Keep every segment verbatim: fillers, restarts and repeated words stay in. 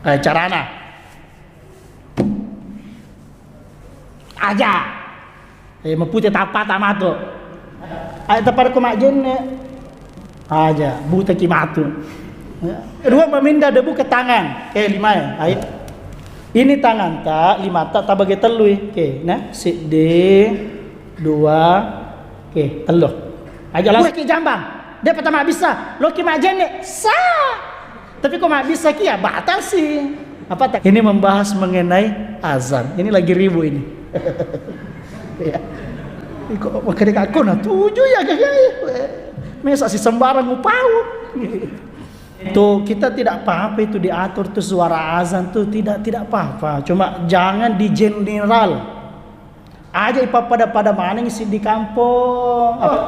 Eh, carana. Aja. Eh, mapute tappa tamato. Aja tapada ko majenne. Aja, buta ki matu. Ya. Dua, memindah debu ke tangan. Oke, lima ya. Ayo. Ini tangan ta, lima ta, tabagi tellu. Oke, nah, seddi, dua, oke, tellu. Aja langsung ke jambang. Dia pertama bisa. Lo ki majenne. Sa. Tapi ko mabbissa ki ya batal sih. Apa ta-, ini membahas mengenai azan. Ini lagi ribut ini. Ya. Iko makanya aku na tuju ya, guys. Masa si sembarang upau. Tuh, kita tidak apa-apa itu diatur tuh suara azan tuh, tidak, tidak apa-apa. Cuma jangan di general. Aja ipappada-pada maneng siddi kampong. Oh.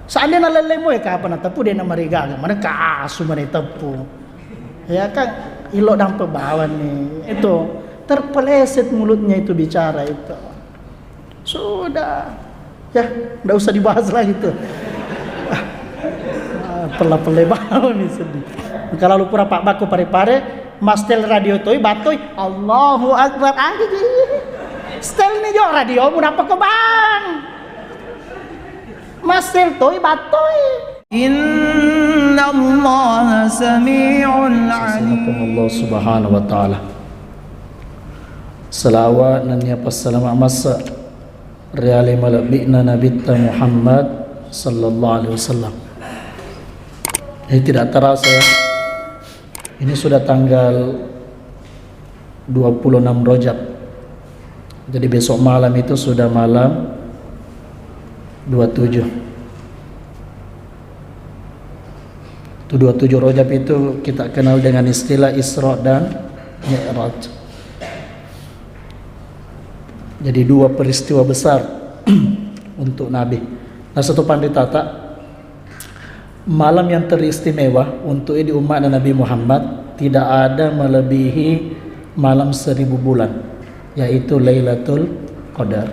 Seandainya lellemo ya kapan teppu, dia namarigaga mana kasu mana teppu. Ya kan, ilo dampe bawang nih. Itu terpeleset mulutnya itu bicara itu. Sudah. Ya, ndak usah dibahas lagi tuh. Ah, pella-pella bawang nih sedih. Kalau lu pura pak bako pare-pare, mastel radio toi, batoi, Allahu Akbar, aja ji. Stel ni jo radiomu, napa ke bang? Mastel toi, batoi. Innallaha sami'un alim. Allah Subhanahu wa Ta'ala. Salawat nennia passalama masa ri ale malebbi'na Nabitta Muhammad sallallahu alaihi wasallam. Ini tidak terasa ya. Ini sudah tanggal dua puluh enam Rojab. Jadi besok malam itu sudah malam dua tujuh. Itu dua tujuh Rojab itu kita kenal dengan istilah Isra dan Mi'raj. Jadi dua peristiwa besar untuk Nabi. Nah, satu pandita tak Malam yang teristimewa untuk di umat Nabi Muhammad tidak ada melebihi malam seribu bulan, yaitu Lailatul Qadar.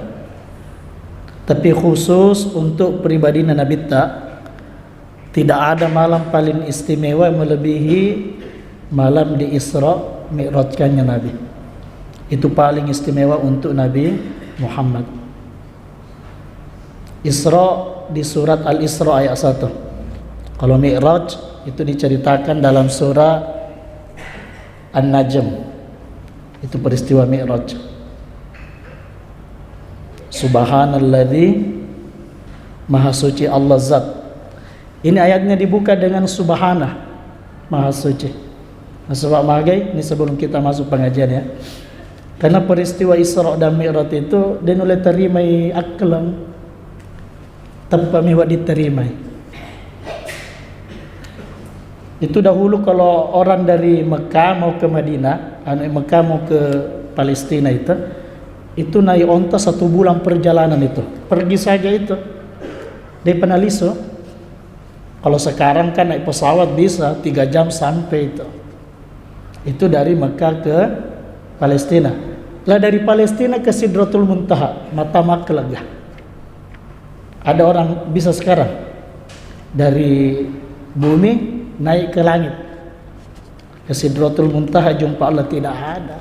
Tapi khusus untuk pribadi Nabi tak, tidak ada malam paling istimewa melebihi malam di Isra Mi'rajkannya Nabi. Itu paling istimewa untuk Nabi Muhammad. Isra di surat Al-Isra ayat satu. Kalau Mi'raj itu diceritakan dalam surah An-Najm. Itu peristiwa Mi'raj. Subhanalladzi, Maha Suci Allah Zat. Ini ayatnya dibuka dengan Subhana, Maha Suci. Nasaba magai, ini sebelum kita masuk pengajian ya. Karena peristiwa Isra dan Mi'raj itu dia nulle terimai akkeleng. Teppami wa diterimai. Itu dahulu kalau orang dari Mekah mau ke Madinah, anu, Mekah mau ke Palestina itu, itu naik onta satu bulan perjalanan itu. Pergi saja itu. Dia pernah liso. Kalau sekarang kan naik pesawat bisa tiga jam sampai itu. Itu dari Mekah ke Palestina. Lah, dari Palestina ke Sidratul Muntaha, mata makkelega. Ada orang bisa sekarang dari bumi naik ke langit. Ke Sidratul Muntaha jumpa Allah tidak ada.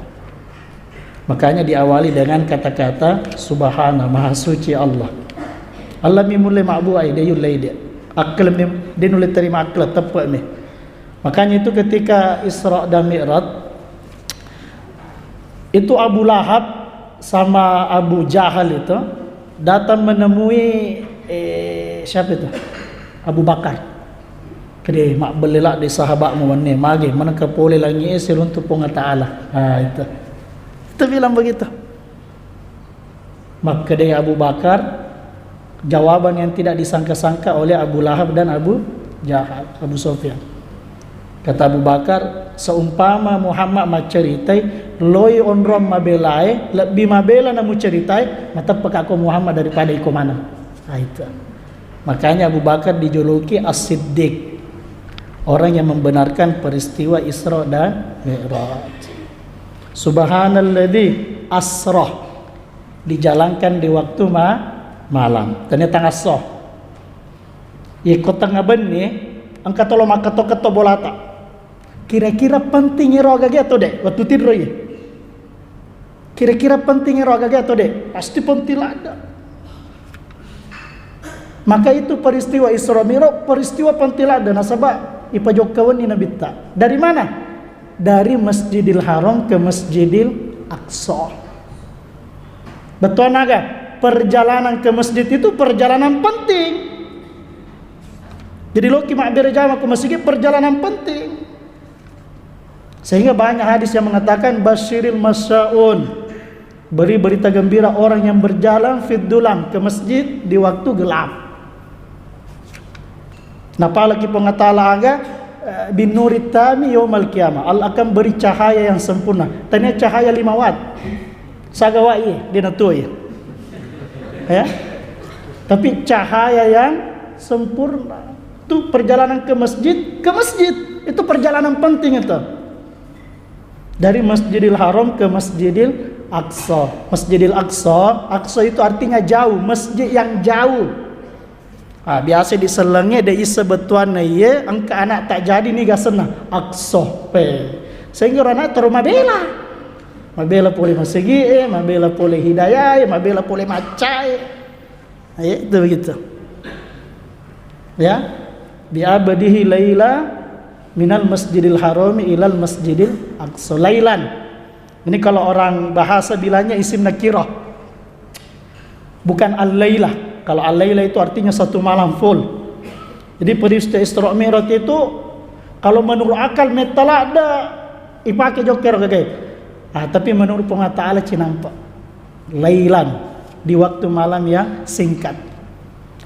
Makanya diawali dengan kata-kata Subhana, Maha Suci Allah. Allah mi mulle mabbuai, de yullei de. Akkel mi, de nulle terima akkel, teppe mi. Makanya itu ketika Isra dan Mi'raj, itu Abu Lahab sama Abu Jahal itu datang menemui, eh, siapa itu? Abu Bakar. Kede, mabbelle ladde sahabatmu wanne, mage, manengka pole langi e siruntu Puang Ta'ala. Ah, itu. Itu bilang begitu. Makkede Abu Bakar, jawaban yang tidak disangka-sangka oleh Abu Lahab dan Abu Jahal, Abu Sufyan. Kata Abu Bakar, "Seumpama Muhammad macceritai, loi onrong mabelae, lebbi mabela namucceritai, mateppeka ko Muhammad daripada iko maneng." Ah, itu. Makanya Abu Bakar dijuluki As-Siddiq, orang yang membenarkan peristiwa Isra dan Mi'raj. Subhanalladzi asra, dijalankan di waktu ma-, malam. Ternyata ngasso. Iko tengnga benni, engka tolo makketo-keto bolata. Kira-kira penting ero agaga atau de'? Wettu tinroi. Kira-kira penting ero agaga atau de'? Pasti penting ladde. Maka itu peristiwa Isra Mi'raj, peristiwa penting ladde nasaba ipajokka wenni Nabitta. Dari mana? Dari Masjidil Haram ke Masjidil Aqsa. Bettuanna aga? Perjalanan ke masjid itu perjalanan penting. Jadi loki mabbere jama ke masjid perjalanan penting. Sehingga banyak hadis yang mengatakan, "Basyiril masyaun." Beri berita gembira orang yang berjalan fid dulam, ke masjid di waktu gelap. Napalaki Puang Allah Ta'ala aga, eh, "Binuri tami yaumal qiyamah." Allah akan beri cahaya yang sempurna. Tania cahaya lima watt. Saga wa'i, de' natoi. Ya. Tapi cahaya yang sempurna. Itu perjalanan ke masjid, ke masjid. Itu perjalanan penting itu. Dari Masjidil Haram ke Masjidil Aqsa. Masjidil Aqsa, Aqsa itu artinya jauh, masjid yang jauh. Ah, biasa disellengnge de' isseng bettuanna iye, engka anak tak jadi niga asenna Aqsa. Pe. Sehingga orang anak terus mabela. Mabela pole masigi e, mabela pole hidayah e, mabela pole macca e. Ya, itu begitu. Ya. Bi abdihi laila minal masjidil harami ilal masjidil aqsa lailan. Ini kalau orang bahasa bilangnya isim nakirah. Bukan al-lailah. Kalau al-lailah itu artinya satu malam full. Jadi peristiwa Isra Mi'raj itu kalau menurut akal metta ladde ipake jokka ero gagae. Ah, tapi menurut Puang Allah Ta'ala cinampe. Lailan, di waktu malam yang singkat.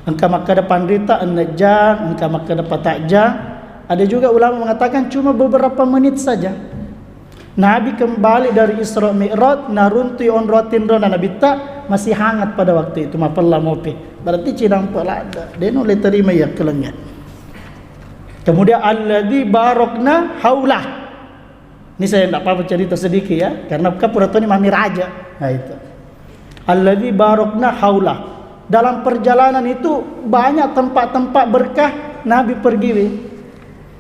Engka makkeda panrita enne jang, engka makkeda pata jang. Ada juga ulama mengatakan cuma beberapa menit saja. Nabi kembali dari Isra Mi'raj, naruntui onro atinrona Nabitta, masih hangat pada waktu itu, mapella mopi. Berarti cinampe ladde, de' nulle terima iya kelengnge. Kemudian alladzi barakna haulah. Ini saya ndak apa-apa cerita sedikit ya, karena kan pura toni mami raja. Nah, itu. Alladzi barakna haulah. Dalam perjalanan itu banyak tempat-tempat berkah Nabi pergi.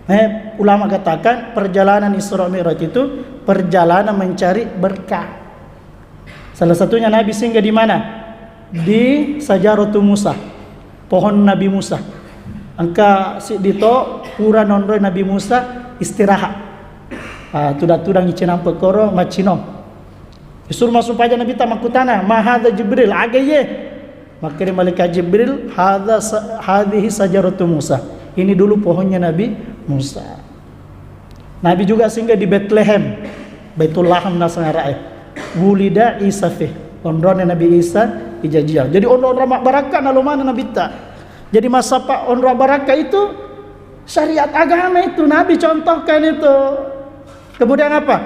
Eh, ulama katakan perjalanan Isra Mi'raj itu perjalanan mencari berkah. Salah satunya Nabi singgah di mana? Di Sajaratu Musa, pohon Nabi Musa. Engka siddi to pura nonroi Nabi Musa istirahat. Ah, tudang-tudang icinampe koro maccinong. Disuruh massumpajang Nabitta makkutana, "Ma hadza Jibril, aga iye?" Makkeda malaikat Jibril, "Hadza sa-, hadhihi sajaratu Musa." Ini dulu pohonnya Nabi Musa. Nabi juga singgah di Betlehem, Baitul Laham naseng ara'e. Wulida Isa fih, onrona Nabi Isa ijajiang. Jadi onro-onro mabbarakka nalo maneng Nabitta. Jadi massappa onro barakka itu syariat agama itu, Nabi contohkan itu. Kemudian apa?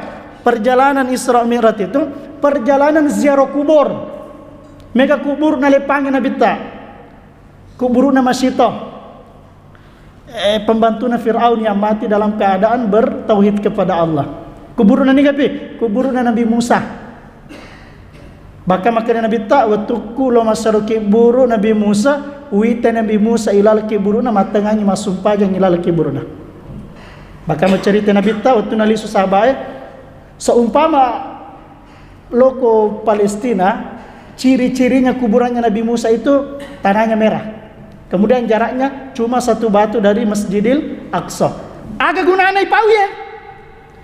Perjalanan Isra Mi'raj itu perjalanan ziarah kubur. Mega kubur naleppangi Nabitta. Kuburuna masito. Eh, pembantuna Fir'aun yang mati dalam keadaan bertauhid kepada Allah. Kuburuna niga pi? Kuburuna Nabi Musa. Bahkan makkeda Nabitta, wettukku lo massaro kibburu Nabi Musa, uwita Nabi Musa ilaleng kibburuna, mattengngangi massumpajang ilaleng kibburuna. Bahkan maccerita Nabitta, wettunna lisu sahabae, seumpama loko Palestina, ciri-cirinya kuburannya Nabi Musa itu tanahnya merah. Kemudian jaraknya cuma satu batu dari Masjidil Aqsa. Aga gunana ipau ye?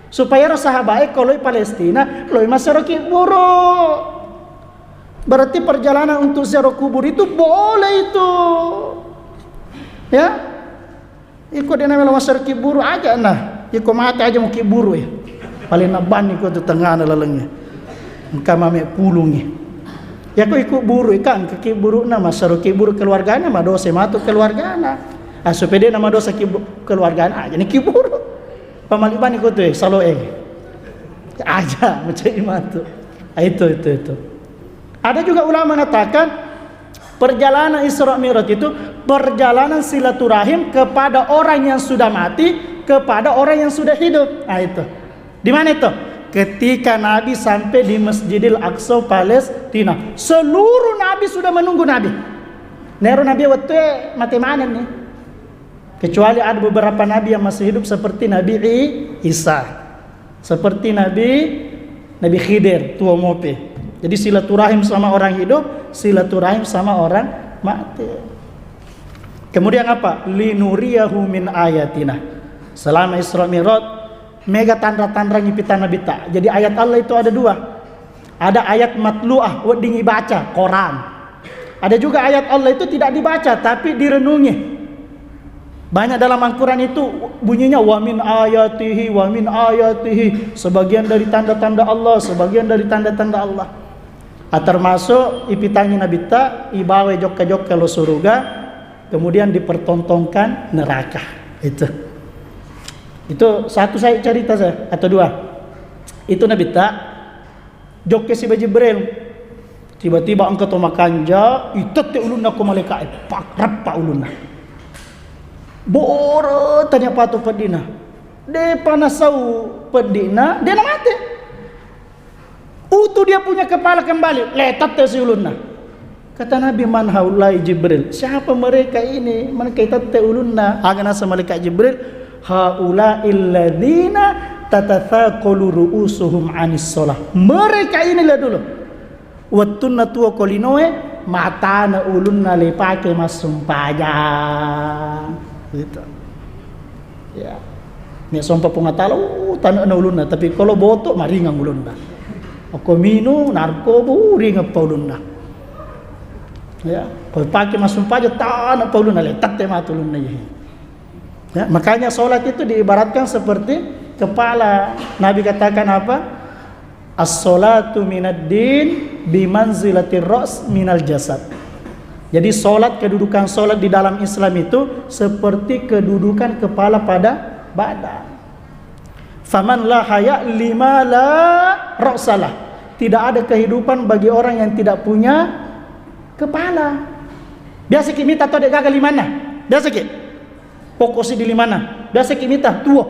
Supaya ro sahabae ko loi Palestina, loi massaro kibburu. Berarti perjalanan untuk ziarah kubur itu boleh itu. Ya? Iko de' namelo massaro kibburu aja nah. Iko mate aja mu kibburu ya. Paling nabanni ko tu tengana lalengnge. Engka mame pulungi. Ya ko iko buru ikan ke kibburuna massaro kibburu keluargana, madosa matu keluargana. Ah, supaya de' namadosa kibbu-, keluargana aja ni kibburu. Pamalibani ko tu, eh, salo, eh. Aja, macam itu. Ah, itu, itu, itu. Ada juga ulama mengatakan perjalanan Isra Mi'raj itu perjalanan silaturahim kepada orang yang sudah mati, kepada orang yang sudah hidup. Nah, itu. Di mana itu? Ketika Nabi sampai di Masjidil Aqsa Palestina, seluruh Nabi sudah menunggu Nabi. Nero Nabi wettu mate maneng ni. Kecuali ada beberapa nabi yang masih hidup seperti Nabi I-, Isa. Seperti Nabi, Nabi Khidir, tuo mope. Jadi silaturahim sama orang hidup, silaturahim sama orang mati. Kemudian apa? Linuriyahu min ayatina. Selama Isra Mi'raj, mega tanra-tanra ipitang Nabitta. Jadi ayat Allah itu ada dua. Ada ayat matluah, wedding ibaca, Quran. Ada juga ayat Allah itu tidak dibaca, tapi direnungi. Banyak dalam Al-Quran itu bunyinya, "Wa min ayatihi, wa min ayatihi." Sebagian dari tanda-tanda Allah, sebagian dari tanda-tanda Allah. Ah, termasuk ipitangi Nabitta, ibawa jokka-jokka lo suruga, kemudian dipertontonkan neraka. Itu. Itu satu saya cerita saya, atau dua. Itu Nabitta, jokke siba Jibril. Tiba-tiba engka to makanja, itette ulunna ko malaika'e, pak, rappa ulunna. Boro tanya patu peddina. De panasau peddina, de namate. Utu dia punya kepala kembali, letette si ulunna. Kata Nabi, "Man haulai Jibril?" Siapa mereka ini? Mereka itette ulunna. Aga nasa malaikat Jibril, "Haulai alladzina tatathaqalu ru'usuhum anis shalah." Mereka inilah dulu. Wettunna tuo ko linoe, matana ulunna le pake massumpajang. Gitu. Ya. Nia sompa Puang Allah Taala, uh, tanana ulunna, tapi kalau boto maringang ulunna. Ako minu narkoba, uh, ringeppa ulunna. Ya, kalau pake massumpajang, tanapa ulunna, letette matu ulunna, iya. Ya, makanya sholat itu diibaratkan seperti kepala. Nabi katakan apa? "As-sholatu minad din bimanzilatir ra's minal jasad." Jadi sholat, kedudukan sholat di dalam Islam itu seperti kedudukan kepala pada badan. "Faman la haya lima la ra'salah." Tidak ada kehidupan bagi orang yang tidak punya kepala. Biasa ki mita to de gaga limanna. Biasa ki. Pokok siddi limanna. Biasa ki mita tuo.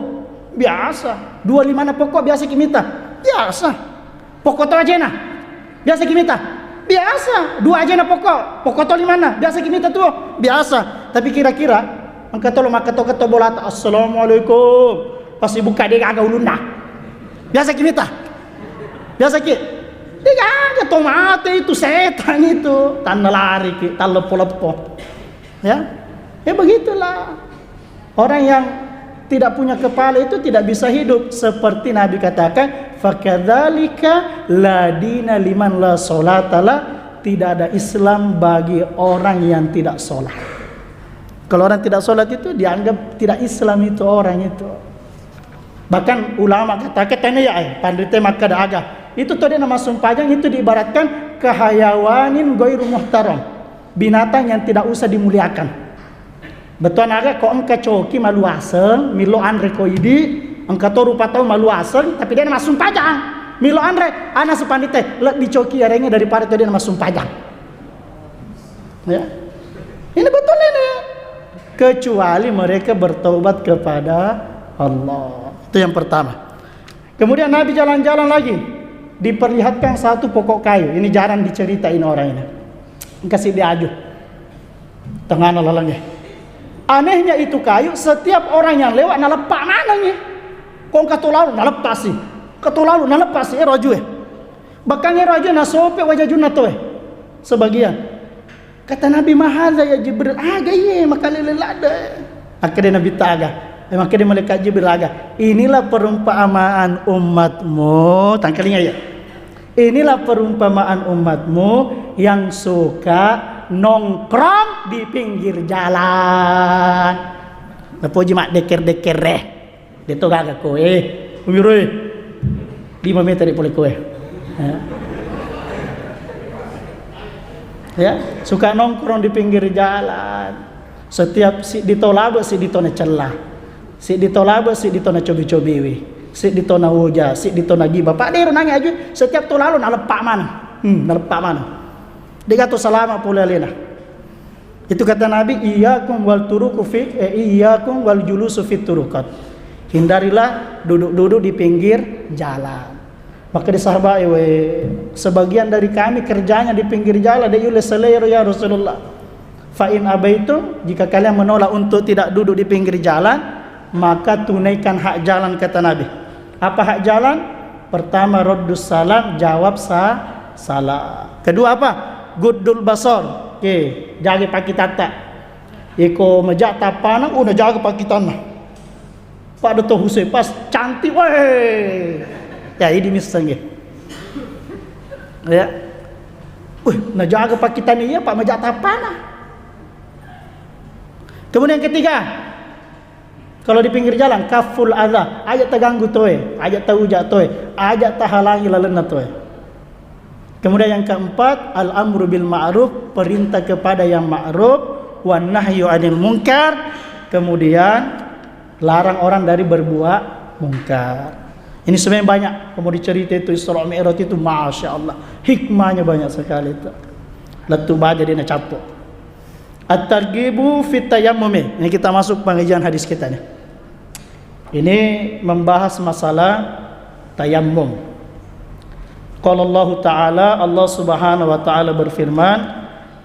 Biasa. Dua limanna pokok biasa ki mita. Biasa. Pokok to ajena. Biasa ki mita. Biasa. Dua ajena pokok. Pokok to limanna. Biasa ki mita tuo. Biasa. Tapi kira-kira engka tolo makketo-keto bolata, "Assalamualaikum." Pasti buka de gaga ulunna. Biasa ki mita. Biasa ki. De gaga to mate itu setan itu. Tanna lari ki, talleppo-leppo. Ya, ya begitulah. Orang yang tidak punya kepala itu tidak bisa hidup. Seperti Nabi katakan, "Fakadzalika la dina liman la sholatalah." Tidak ada Islam bagi orang yang tidak sholat. Kalau orang tidak sholat itu dianggap tidak Islam itu orang itu. Bahkan ulama katakan, tanya ya, eh, pandite makkeda aga. Itu tadi nama sumpajang itu diibaratkan kehayawanin ghairu muhtaram. Binatang yang tidak usah dimuliakan. Bettuanna aga, ko engka coki maluaseng, millo anre ko idi, engka to rupa tau maluaseng, tapi de' na massumpajang. Millo anre, ana supandite, lebbi coki yarengnge daripada to de' na massumpajang. Ya. Ini betul ini. Kecuali mereka bertaubat kepada Allah. Itu yang pertama. Kemudian Nabi jalan-jalan lagi, diperlihatkan satu pokok kayu. Ini jarang diceritain orang ini. Engka siddi aju. Tengahna lalengnge. Anehnya itu kayu, setiap orang yang lewat naleppa manengngi. Ko engka to lalo naleppa si. Engka to lalo naleppa si, ero ajue. Bahkan ero ajue nasope wajajunna toe. Sebagian. Kata Nabi, "Ma hadza ya Jibril?" Aga iye makalele ladde. Akkeda Nabitta aga. Eh, makkeda malaikat Jibril aga. Inilah perumpamaan umatmu. Tangkalinga ya. Inilah perumpamaan umatmu yang suka nongkrong di pinggir jalan. Napoji maddekker-dekker deh. De' to gaga koe. Umiroe. Lima meter pole koe. Ya. Ya, suka nongkrong di pinggir jalan. Setiap siddi to labe, siddi to nacella. Siddi to labe, siddi to nacobi-cobiwi. Siddi to naoja, siddi to nagiba. Pak Dero nangi aju, setiap to lalo naleppa maneng. Hmm, naleppa maneng. De' gaga to salama pole alena. Itu kata Nabi, "Iyyakum wal turuku fi, eh, iyyakum wal julusu fit turuqat." Hindarilah duduk-duduk di pinggir jalan. Maka di sahabat, "Eh, we, sebagian dari kami kerjanya di pinggir jalan, de' yulle selero ya Rasulullah." Fa in abaitum, jika kalian menolak untuk tidak duduk di pinggir jalan, maka tunaikan hak jalan, kata Nabi. Apa hak jalan? Pertama, raddus salam, jawab sa-, salam. Kedua apa? Guddul basar. Oke, jaga pakitatta. Iko maja tappana, oh, najaga pakitanna. Pak Doktor Hussein pas cantik, weh. Ya, ini misalnya. Ya. Wih, najaga pakitanna iya, Pak, maja tappana. Kemudian yang ketiga, kalau di pinggir jalan, kaful adza, aja taganggu toe, aja tauja toe, aja tahalangi lalenna toe. Kemudian yang keempat, al-amru bil ma'ruf, perintah kepada yang ma'ruf, wan nahyu anil munkar, kemudian larang orang dari berbuat mungkar. Ini sebenarnya banyak, kalau mau dicerita itu Isra Mi'raj itu, Masya Allah, hikmahnya banyak sekali itu. Lettu baja dia nacapo. At-targhibu fit tayammumi. Ini kita masuk pengajian hadis kita nih. Ini membahas masalah tayammum. Qala Allahu Ta'ala, Allah Subhanahu wa Ta'ala berfirman,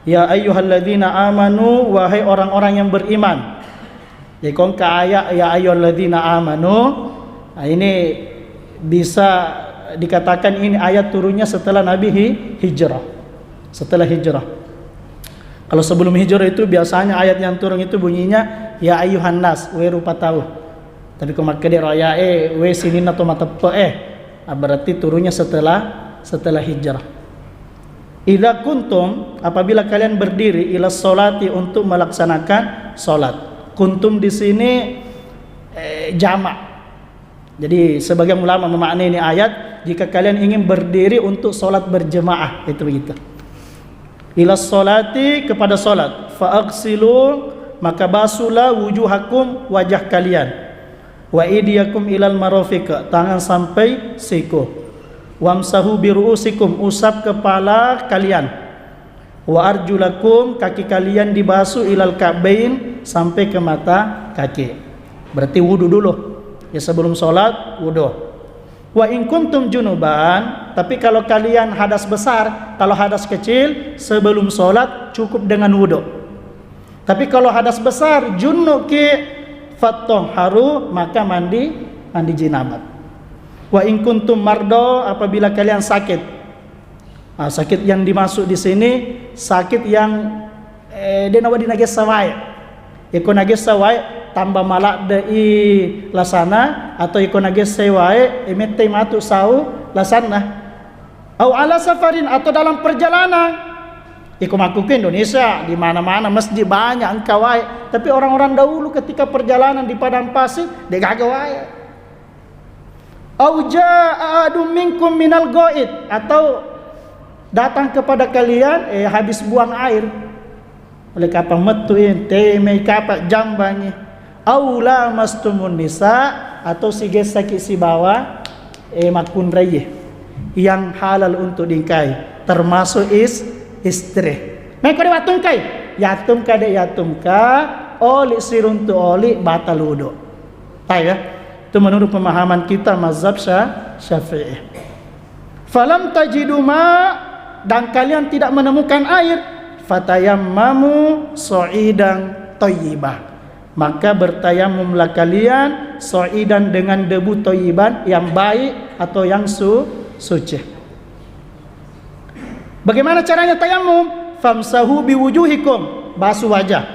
"Ya ayyuhalladzina amanu, wahai orang-orang yang beriman." Jadi, kongka ayat, "Ya ayyuhalladzina amanu," nah, ini bisa dikatakan ini ayat turunnya setelah Nabi hi-, hijrah. Setelah hijrah. Kalau sebelum hijrah itu biasanya ayat yang turun itu bunyinya, "Ya ayyuhan nas, we rupa tau." Tapi ko makkeda ro ayat e, "We sininna to mateppe e," ah, berarti turunnya setelah, setelah hijrah. "Idza kuntum," apabila kalian berdiri, "ila sholati," untuk melaksanakan sholat. Kuntum di sini, eh, jamak. Jadi, sebagian ulama memaknai ini ayat, jika kalian ingin berdiri untuk sholat berjemaah, itu begitu. "Ila sholati," kepada sholat. "Fa aghsilu," maka basuhlah, "wujuhakum," wajah kalian. "Wa idiyakum ilal marafiq," tangan sampai siku. "Wamsahu bi ru'usikum," usap kepala kalian. "Wa arjulakum," kaki kalian dibasuh, "ilal ka'bain," sampai ke mata kaki. Berarti wudu dulu. Ya, sebelum sholat, wudu. "Wa in kuntum junuban," tapi kalau kalian hadas besar, kalau hadas kecil, sebelum sholat cukup dengan wudu. Tapi kalau hadas besar, junub ki, "fattoharu," maka mandi, mandi jinabat. "Wa in kuntum mardo," apabila kalian sakit. Ah, sakit yang dimaksud di sini, sakit yang, eh, de' nawedding nagessa wae. Iko nagessa wae, tambah maladde'i lasana, atau iko nagessa wae, eh, mettai matu sau lasanna. Au ala safarin, atau dalam perjalanan. Iko makkukku Indonesia, di mana-mana masjid banyak engka wae. Tapi orang-orang dahulu ketika perjalanan di padang pasir, de' gaga wae. Au jaa ahadum minkum minal ghaid, atau datang kepada kalian, eh, habis buang air. Oleh kapang mettu, eh, temai kapang jambangi. Au lamastumun nisa, atau sigessaki sibawa, eh, makkunraie yang halal untuk dinikahi, termasuk is-, istri. Meko de' wattu engkai, yattu engka de' yattu engka, oli siruntu oli, batal wudu. Tahu ya? Itu menurut pemahaman kita mazhab Sya-, Syafi'i. "Falam tajidu ma," dan kalian tidak menemukan air, "fatayammamu sha'idan thayyibah." Maka bertayamumlah kalian sha'idan dengan debu thayyiban yang baik atau yang su-, suci. Bagaimana caranya tayamum? "Famsahu biwujuhikum," basuh wajah.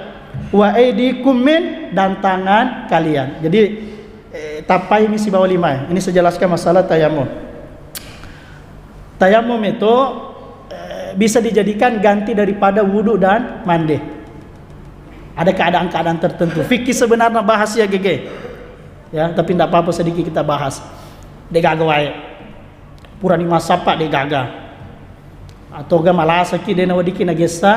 "Wa aidikum min," dan tangan kalian. Jadi, eh, tappai ini sibawa lima. Ini saya jelaskan masalah tayamum. Tayamum itu, eh, bisa dijadikan ganti daripada wudu dan mandi. Ada keadaan-keadaan tertentu. Fikih sebenarnya bahas ya, Gege. Ya, tapi ndak apa-apa sedikit kita bahas. De' gaga wae. Purani massappa de' gaga. Atau ga malasaki de' naweddikki nagessa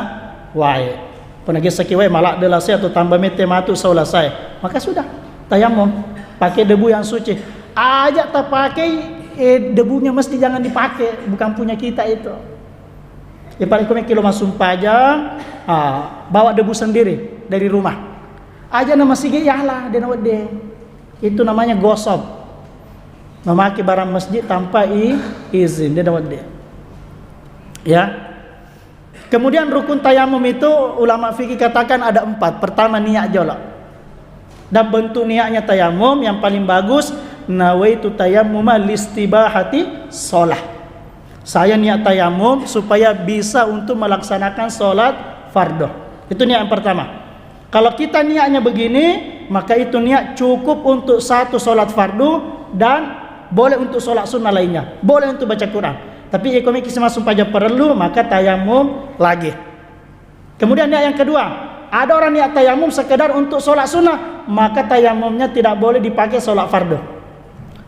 wae. Ko nagessaki wae, maladde' lasai atau tambah mette matu sau lasai. Maka sudah, tayamum. Pakai debu yang suci. Aja' tapakai, eh, debunya mesti jangan dipakai. Bukan punya kita itu. Ya, paling ko mekkilo massumpajang, ah, bawa debu sendiri dari rumah. Aja' na masigi yala, de' nawedde. Itu namanya gosok. Memakai barang masjid tanpa i-, izin, de' nawedde. Ya. Kemudian rukun tayamum itu ulama fikih katakan ada empat. Pertama, niat jolo. Dan bentuk niatnya tayamum yang paling bagus, nawaitu tayammuma listibahati sholah. Saya niat tayamum supaya bisa untuk melaksanakan sholat fardu. Itu niat yang pertama. Kalau kita niatnya begini, maka itu niat cukup untuk satu sholat fardu dan boleh untuk sholat sunnah lainnya. Boleh untuk baca Quran. Tapi iko miki simassumpajang parellu, maka tayamum lagi. Kemudian niat yang kedua, ada orang niat tayamum sekedar untuk sholat sunnah, maka tayamumnya tidak boleh dipakai sholat fardu.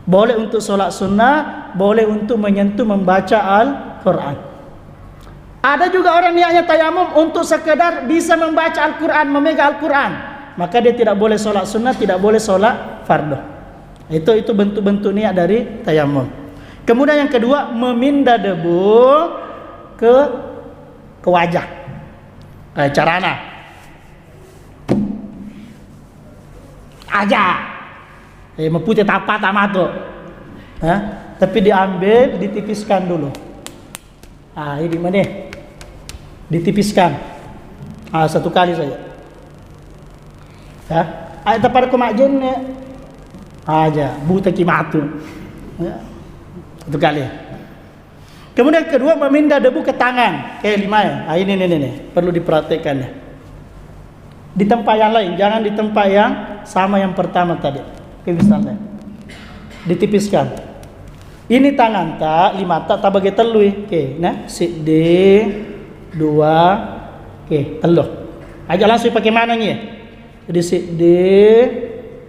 Boleh untuk sholat sunnah, boleh untuk menyentuh membaca Al-Quran. Ada juga orang niatnya tayamum untuk sekedar bisa membaca Al-Quran, memegang Al-Quran. Maka dia tidak boleh sholat sunnah, tidak boleh sholat fardu. Itu itu bentuk-bentuk niat dari tayamum. Kemudian yang kedua, memindah debu ke ke wajah. Eh, carana. Aja. Eh, mapute tappa tamato. Hah? Tapi diambil, ditipiskan dulu. Ah, ini mana? Ditipiskan. Ah, satu kali saja. Ya. Ayo tapada ko majenne. Aja, buta ki matu. Ya. Satu kali. Kemudian kedua, memindah debu ke tangan. Oke, lima ya. Ah, ini, ini, ini, ini. Perlu diperhatikan ya. Di tempat yang lain, jangan di tempat yang sama yang pertama tadi. Oke, misalnya. Ditipiskan. Ini tangan ta, lima ta, ta bagi tellu. Oke, nah, siddi, dua, oke, tellu. Aja langsung pakai mana nih? Jadi siddi,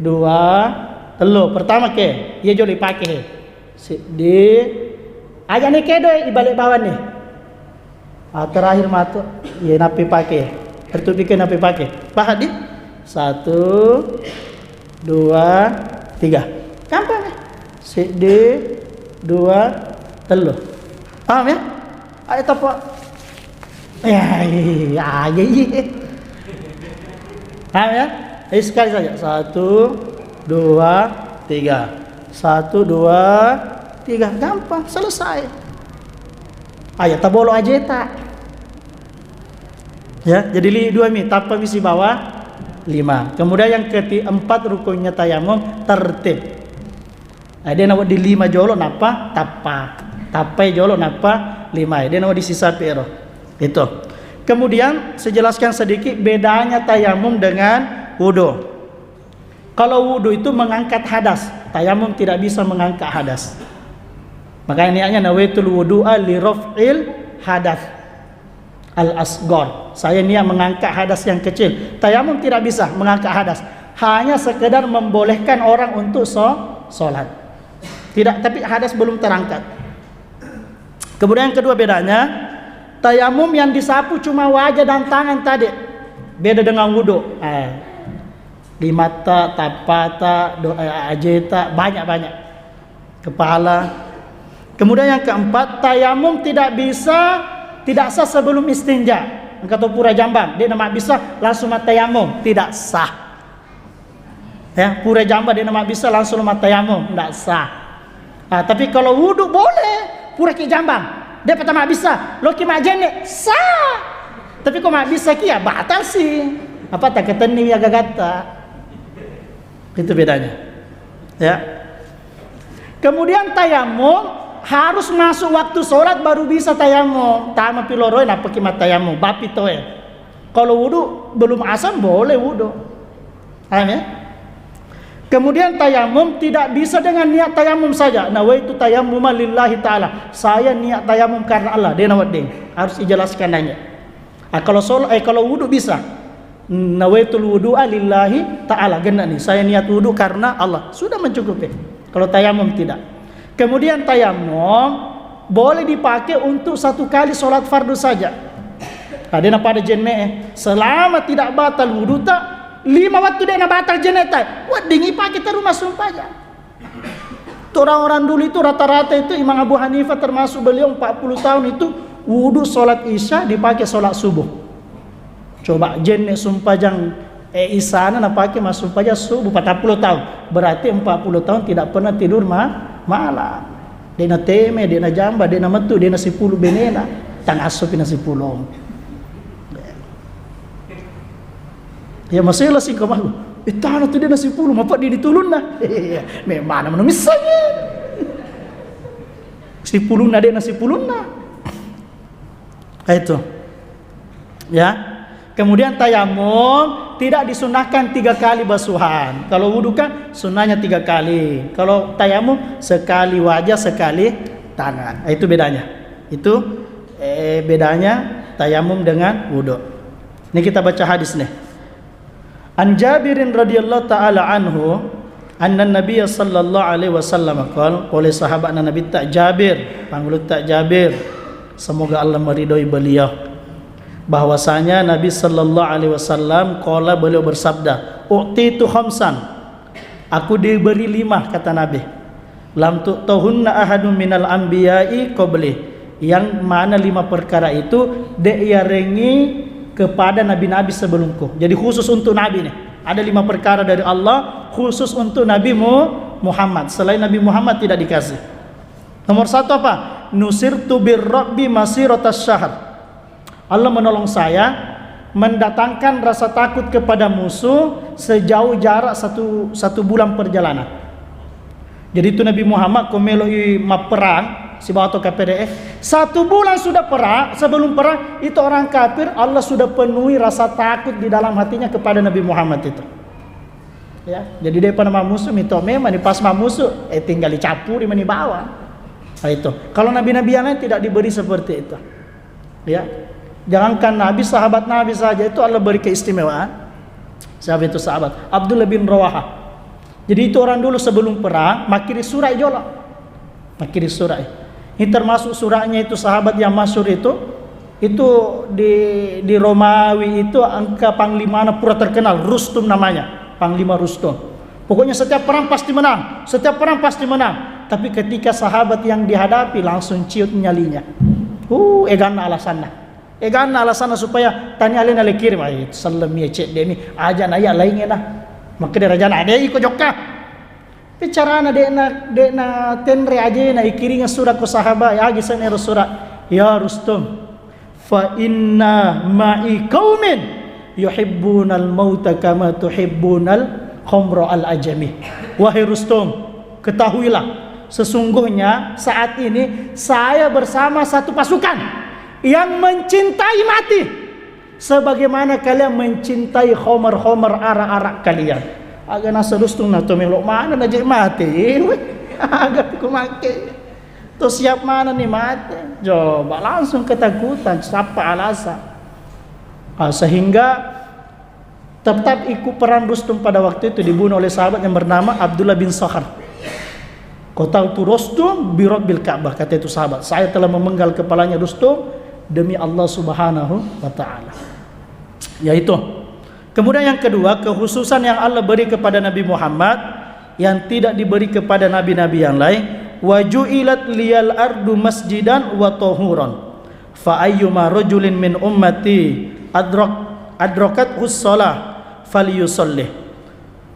dua, tellu. Pertama ke, iya jolo ipake he. Siddi, aja nih kedo ibalik bawah nih. Ah, terakhir matu, iya napi pake. Tertutup ke napi pake. Paham di? Satu, dua, tiga. Gampang ya. Siddi, dua, tellu. Paham ya? Ayo tapa. Ya, iya, iya, iya. Paham ya? Jadi sekali saja. Satu, dua, tiga. Satu, dua, tiga. Gampang, selesai. Ayo tabolo ajeta. Ya, jadi li dua mi, tappa mi sibawa lima. Kemudian yang keempat rukunnya tayamum tertib. Eh, de nawedding lima jolo nappa tappa. Tappai jolo nappa lima. De nawedding sisapi ero. Itu. Kemudian saya jelaskan sedikit bedanya tayamum dengan wudhu. Kalau wudhu itu mengangkat hadas, tayamum tidak bisa mengangkat hadas. Makanya niatnya nawaitul wudu'a li raf'il hadas al asgor. Saya niat mengangkat hadas yang kecil. Tayamum tidak bisa mengangkat hadas. Hanya sekedar membolehkan orang untuk so, sholat. Tidak, tapi hadas belum terangkat. Kemudian yang kedua bedanya, tayamum yang disapu cuma wajah dan tangan tadi. Beda dengan wudhu. Eh, di mata, tapata, do, eh, ajeta, banyak-banyak. Kepala. Kemudian yang keempat, tayamum tidak bisa, tidak sah sebelum istinja. Engka to pura jambang, de nama bisa langsung mattayamum, tidak sah. Ya, pura jamba de nama bisa langsung mattayamum, ndak sah. Ah, tapi kalau wudhu boleh, pura ki jambang. De pertama bisa, lo ki majenne, sah. Tapi kok mak bisa kia, batal sih. Apa tak ketenni ya gagatta. Itu bedanya. Ya. Kemudian tayamum harus masuk waktu sholat baru bisa tayamum. Tama piloroi napaki mattayamum, bapi toe. Kalau wudhu belum asar boleh wudhu. Paham ya? Kemudian tayamum tidak bisa dengan niat tayamum saja. Nawaitu tayammuma lillahi ta'ala. Saya niat tayamum karena Allah. Dia nawedding. Harus dijelaskan nanya. Ah, kalau sholat, eh, kalau wudhu bisa. Nawaitul wudu'a lillahi ta'ala. Genna nih. Saya niat wudhu karena Allah. Sudah mencukupi. Kalau tayamum tidak. Kemudian tayamum boleh dipakai untuk satu kali sholat fardu saja. Nah, dia pada jenne, eh. Selama tidak batal wudhu tak, lima waktu dia batal jenne tak. Wedding ipake terus masuk paja. Itu orang-orang dulu itu rata-rata itu Imam Abu Hanifah termasuk beliau empat puluh tahun itu wudhu sholat isya dipakai sholat subuh. Coba jenne sumpajang, eh, isana napake massumpajang subuh empat puluh tahun. Berarti empat puluh tahun tidak pernah tidur ma-, malam. Dena teme, dena jamba, dena metu, dena sipulu benena. Tangasso pina sipulu. Ya masela singko magu. Ittana tu de' nasipulung, mapeddi ditulunna. Iya, memang mana misseng. Sipulunna de' nasipulunna. Nah, itu. Ya. Kemudian tayamum tidak disunahkan tiga kali basuhan. Kalau wudhu kan sunnahnya tiga kali. Kalau tayamum sekali wajah, sekali tangan. Nah, itu bedanya. Itu eh, bedanya tayamum dengan wudhu. Ini kita baca hadis nih. An Jabirin radhiyallahu ta'ala anhu, anna Nabiya sallallahu alaihi wasallam qol, oleh sahabatna Nabitta Jabir, pangulutta Jabir, semoga Allah meridhoi beliau, bahwasanya Nabi sallallahu alaihi wasallam qala, beliau bersabda, "U'titu khamsan." Aku diberi lima, kata Nabi. "Lam tu'tahunna ahadun minal anbiya'i qabli." Yang mana lima perkara itu de' yarengi kepada nabi-nabi sebelumku. Jadi khusus untuk nabi nih. Ada lima perkara dari Allah khusus untuk Nabi Mu-, Muhammad. Selain Nabi Muhammad tidak dikasih. Nomor satu apa? "Nusirtu birra'bi masirata syahr." Allah menolong saya mendatangkan rasa takut kepada musuh sejauh jarak satu, satu bulan perjalanan. Jadi itu Nabi Muhammad ko melo'i mapperang sibawa to kafir, eh, satu bulan sudah perang, sebelum perang itu orang kafir, Allah sudah penuhi rasa takut di dalam hatinya kepada Nabi Muhammad itu. Ya, jadi dia pernah mamusu mito memang ni pas mamusu, eh, tinggal dicampuri mani bawang. Nah, itu. Kalau nabi-nabi yang lain tidak diberi seperti itu. Ya. Jangankan Nabi, sahabat Nabi saja itu Allah beri keistimewaan. Siapa itu sahabat? Abdullah bin Rawaha. Jadi itu orang dulu sebelum perang, makkiri surat jolo. Makkiri surat. Ini termasuk suratnya itu sahabat yang masyhur itu. Itu di, di Romawi itu engka panglimana pura terkenal, Rustum namanya. Panglima Rustum. Pokoknya setiap perang pasti menang, setiap perang pasti menang. Tapi ketika sahabat yang dihadapi langsung ciut nyalinya. Uh, eganna alasanna. Eganna alasanna supaya tania alena le kirim. Ai, sellemi, cedde mi. Aja na iya lainge na. Makkeda rajana, "Ade iko jokka." Pe carana de'na, de'na tenre ajena ikiringa surat ko sahabat, agi senero surat. "Ya Rustum, fa inna ma'i qaumin yuhibbunal mauta kama tuhibbunal khamra al ajami." Wahai Rustum, ketahuilah, sesungguhnya saat ini saya bersama satu pasukan yang mencintai mati sebagaimana kalian mencintai khamar-khamar, arak-arak kalian. Aga nasa Rustum na to melo mana na je mate. Aga ku make. To siap mana ni mate? Coba langsung ketakutan, siapa alasan? Ah, sehingga tetap ikut perang Rustum pada waktu itu, dibunuh oleh sahabat yang bernama Abdullah bin Sakhar. "Qataltu Rustum bi Rabbil Ka'bah," kata itu sahabat, "Saya telah memenggal kepalanya Rustum demi Allah Subhanahu wa Ta'ala." Yaitu. Kemudian yang kedua, kekhususan yang Allah beri kepada Nabi Muhammad yang tidak diberi kepada nabi-nabi yang lain, "Wa ju'ilat liyal ardu masjidan wa tahuran, fa ayyuma rajulin min ummati adrak-, adrakat hussalah falyusalli."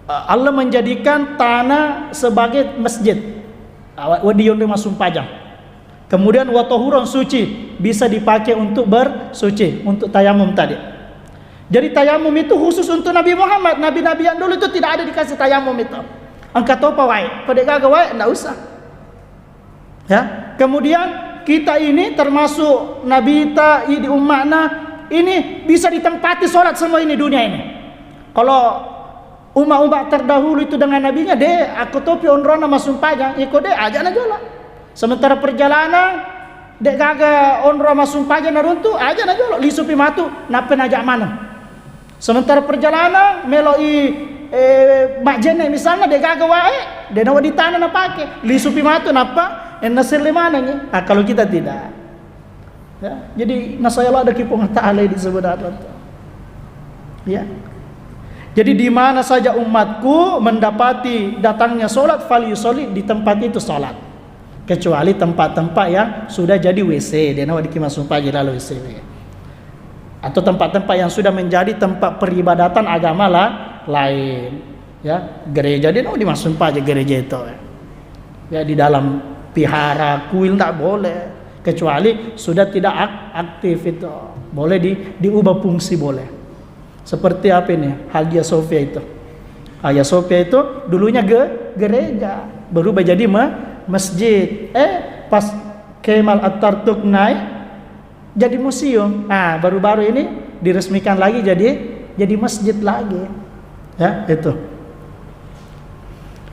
Allah menjadikan tanah sebagai masjid. Awa-, wedding yonroi massumpajang. Kemudian, wa tahuran, suci, bisa dipakai untuk bersuci, untuk tayamum tadi. Jadi tayamum itu khusus untuk Nabi Muhammad. Nabi-nabi yang dulu itu tidak ada dikasih tayamum itu. Engka topa wae, ko de' gaga wae, ndak usah. Ya, kemudian kita ini termasuk Nabi ta, i di umma'na, ini bisa ditempati sholat semua ini dunia ini. Kalau umat-umat terdahulu itu dengan nabinya, de', akko topi onrona massumpajang, iko de', aja' na jolo. Sementara perjalanan, de' gaga onro massumpajang naruntu', aja' na jolo, lisupi matu, nappa naja' maneng. Sementara perjalanan, melo'i, eh, majjenne' misalna, de' gaga wae, de' nawedding tanah napake, lisupi matu, nappa, enna selle manengngi. Ah, kalau kita tidak. Ya, jadi nasaya ladaki Puang Ta'ala di sebenarnya. Ya. Jadi di mana saja umatku mendapati datangnya sholat, falyusalli, di tempat itu sholat. Kecuali tempat-tempat yang sudah jadi W C, de' naweddikki massumpajang lalu W C. Atau tempat-tempat yang sudah menjadi tempat peribadatan agama la-, lain. Ya, gereja de' nawedding massumpajang gereja itu. Ya, di dalam vihara, kuil ndak boleh. Kecuali sudah tidak ak-, aktif itu. Boleh di-, diubah fungsi boleh. Seperti apa ini? Hagia Sophia itu. Hagia Sophia itu dulunya ge-, gereja, berubah jadi me-, masjid. Eh, pas Kemal Atatürk naik, jadi museum. Nah, baru-baru ini diresmikan lagi jadi, jadi masjid lagi. Ya, itu.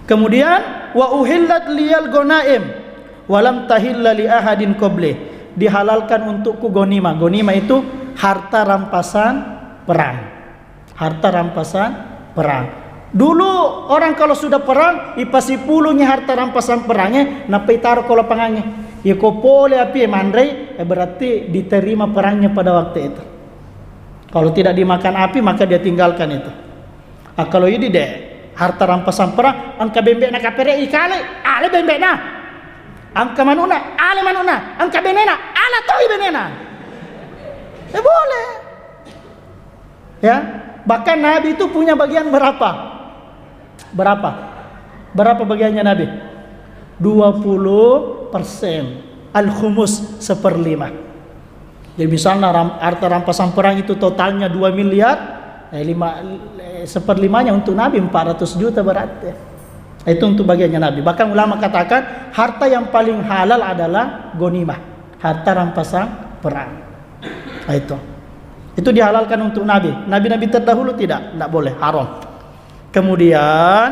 Kemudian, "Wa uhillat liyal gonaim, walam tahilla li ahadin qabli." Dihalalkan untukku gonima. Gonima itu harta rampasan perang. Harta rampasan perang. Dulu orang kalau sudah perang, ipasipulungi harta rampasan perangnya, nappa itaro ko lapangannya. Iko pole api manrei, eh, berarti diterima perangnya pada waktu itu. Kalau tidak dimakan api, maka dia tinggalkan itu. Ah, kalau idi de, harta rampasan perang, engka bembe'na kapere ikale, ale bembe'na. Engka manuna, ale manuna. Engka benena, ala toi benena. Eh, boleh. Ya, bahkan Nabi itu punya bagian berapa? Berapa? Berapa bagiannya Nabi? Dua puluh persen. Al-khumus, seperlima. Jadi misalnya ram-, harta rampasan perang itu totalnya dua miliar, eh, lima, eh, seperlimanya untuk Nabi empat ratus juta berarti. Itu untuk bagiannya Nabi. Bahkan ulama katakan harta yang paling halal adalah gonimah, harta rampasan perang. Nah, itu. Itu dihalalkan untuk Nabi. Nabi-nabi terdahulu tidak, tidak boleh, haram. Kemudian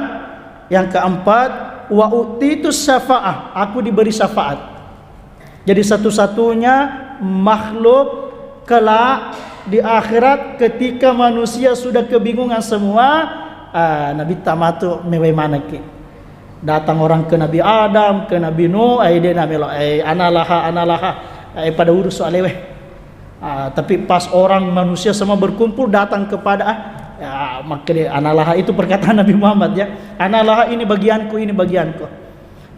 yang keempat, "Wa utitu syafa'ah," aku diberi syafaat. Jadi satu-satunya makhluk kelak di akhirat ketika manusia sudah kebingungan semua, ah, Nabi tamatu mewai manaki. Datang orang ke Nabi Adam, ke Nabi Nuh, eh, dia namelo, eh, ana laha, ana laha, eh, pada urus soal lewe. Ah, tapi pas orang manusia semua berkumpul datang kepada, ah, ya, maka dia, "Ana laha," itu perkataan Nabi Muhammad, ya. "Ana laha, ini bagianku, ini bagianku."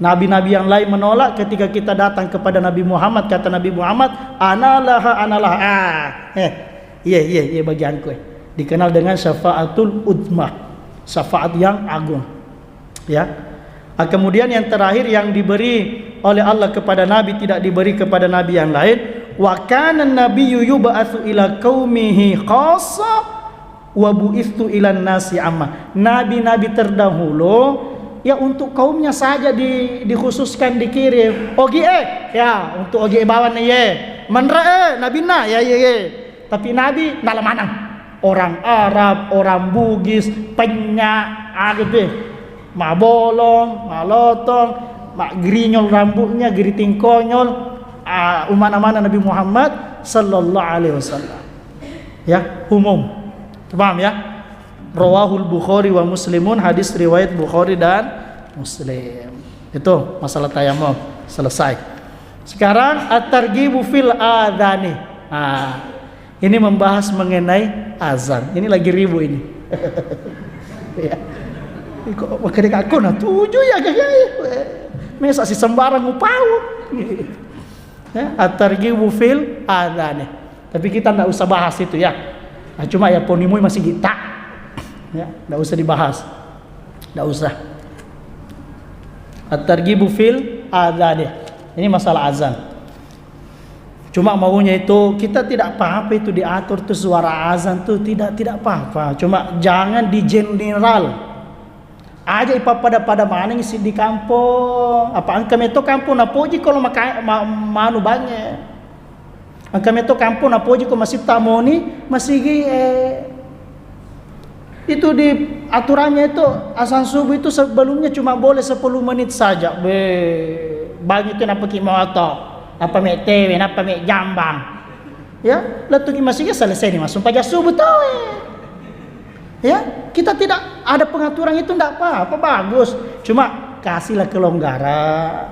Nabi-nabi yang lain menolak, ketika kita datang kepada Nabi Muhammad, kata Nabi Muhammad, "Ana laha, ana laha." Ah, eh, iya, iya, iya bagianku, eh. Dikenal dengan syafaatul udma, syafaat yang agung. Ya. Ah, kemudian yang terakhir yang diberi oleh Allah kepada Nabi tidak diberi kepada nabi yang lain. "Wa kana nabiyyu yub'atsu ila qaumihi khassa wa bu'itsu ila nasi amma." Nabi-nabi terdahulu ya untuk kaumnya saja di-, dikhususkan dikirim. Ogi e, ya untuk ogi e bawang ye. Menre e, nabinna ya ye ye. Tapi Nabi nala maneng. Orang Arab, orang Bugis, Penyak, ah, gitu. Mabolong, malotong, mak grinyol rambutnya, geriting konyol, ah, umana-mana Nabi Muhammad sallallahu alaihi wasallam. Ya, umum. Paham ya? Rawahul Bukhari wa Muslimun, hadis riwayat Bukhari dan Muslim. Itu masalah tayamum selesai. Sekarang at-targhibu fil adhani. Nah, ini membahas mengenai azan. Ini lagi ribut ini. Ya. Kok makkeda aku nah tuju ya, ya, ya. Mesa si sembarang upau. Ya, at-targhibu fil adhani. Tapi kita ndak usah bahas itu ya. Nah, cuma ya ponimui masih kita. Ya, ndak usah dibahas. Ndak usah. At-targhibu fil adhani. Ini masalah azan. Cuma maunya itu kita tidak apa-apa itu diatur tuh suara azan tuh tidak, tidak apa-apa. Cuma jangan di general. Aja ipappada-pada maneng isi di kampung. Apa engka meto kampung napoji kalau maka ma-, manu bange. Engka meto kampung napoji ko masih tamoni masigi e. Itu di aturannya itu azan subuh itu sebelumnya cuma boleh sepuluh menit saja. Be, bagi itu napaki moto, apa me tewe, apa me jambang. Ya, lettuki masigi selesai ni masuk pajak subuh tawe. Ya, kita tidak ada pengaturan itu ndak apa-apa, bagus. Cuma kasihlah kelonggaran.